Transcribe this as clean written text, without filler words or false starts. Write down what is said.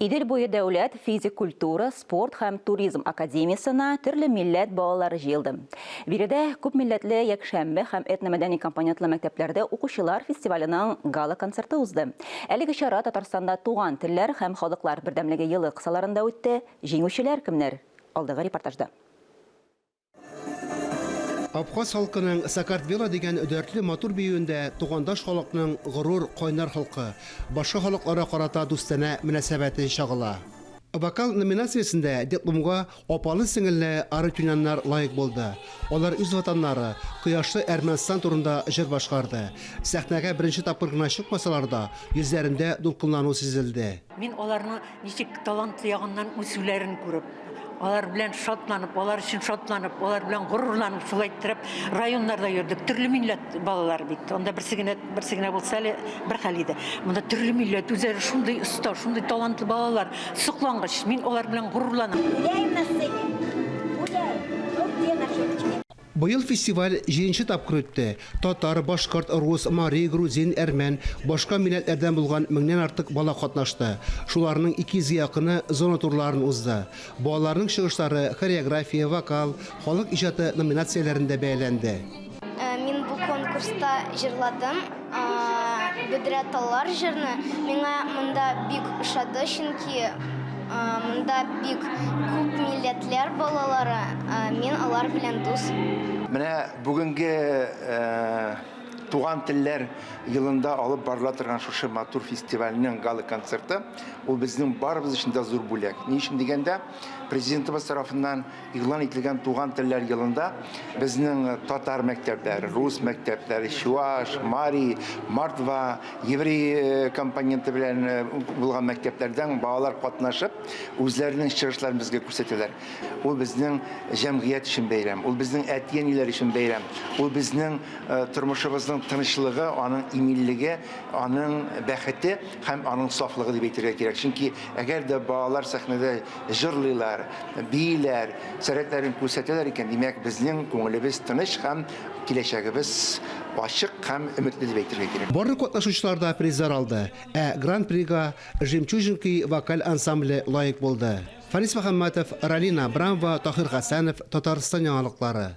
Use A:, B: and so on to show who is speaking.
A: Идел буе дәүләт физик культура, спорт һәм туризм академиясенә төрле милләт балалары җыелды. Биредә күпмилләтле якшәмбе һәм этномәдәни компонентлы мәктәпләрдә укучылар фестиваленең гала-концерты узды. Әлеге чара Татарстанда Туган телләр һәм халыклар бердәмлеге елы кысаларында үтте. Җиңүчеләр кемнәр? Алдагы репортажда.
B: Абхаз халкының Сакартвела дигән дәртле матур биюендә тугандаш халыкның горур, кайнар холкы, башка халыкларга карата дустанә мөнәсәбәте чагыла. Вокал номинациясендә дипломга апалы-сеңелле Арутюняннар лаек булды. Алар үз ватаннары, кояшлы Әрмәнстан турында җыр башкарды. Сәхнәгә беренче тапкыр гына чыкмасалар да, йөзләрендә дулкынлану сизелде.
C: Мин аларны ничек талантлы ягыннан үсүләрен күреп, алар белән шатланып, алар өчен шатланып, алар белән горурланып, шулай иттереп районнарда йөрдек. Төрле милләт балалары бит. Анда берсе генә, берсе генә булса әле бер хәл иде. Монда төрле милләт, үзләре шундый оста, шундый талантлы балалар. Соклангыч. Мин алар белән горурланам.
D: Гуляем на сцене. Гуляем. Ну где наши ручки?
B: Быел фестиваль җиденче тапкыр үтте. Татар, башкорт, рус, мари, грузин, әрмән, башка милләтләрдән булган меңнән артык бала катнашты. Шуларның 200 гә якыны зона турларын узды. Балаларның чыгышлары хореография, вокал, халык иҗаты номинацияләрендә бәяләнде.
E: Мин бу конкурста җырладым Бөдрә таллар җырны. Миңа монда бик ошады, чөнки монда бик күп милләтләр балалары, мин алар белән дус.
F: Менә бүгенге Туган телләр елында алып барыла торган шушы матур фестивальнең гала-концерты, ул безнең барыбыз өчен дә зур бүләк. Ни өчен дигәндә, Президентыбыз тарафыннан Игълан ителгән Туган телләр елында безнең татар мәктәпләре, рус мәктәпләре, чуаш, мари, мордва, еврей компоненты белән булган мәктәпләрдән балалар катнашып, үзләренең чыгышларын безгә күрсәтәләр. Ул безнең җәмгыять өчен бәйрәм, ул безнең әти-әниләр өчен бәйрәм, ул безнең тормышыбызның тынычлыгы, аның иминлеге, аның бәхете һәм аның сафлыгы дип әйтергә кирәк. Чөнки әгәр дә балалар сәхнәдә җырлыйлар, бииләр, сәләтләрен күрсәтәләр икән, димәк, безнең күңелебез тыныч һәм киләчәгебез ачык һәм өметле дип әйтергә кирәк.
B: Барлык катнашучылар да призлар алды, ә Гран-прига Жемчужинки вокаль ансамбле лаек булды. Фәнис Мөхәммәтов, Ралина Абрамова, Таһир Хәсәнов, Татарстан яңалыклары.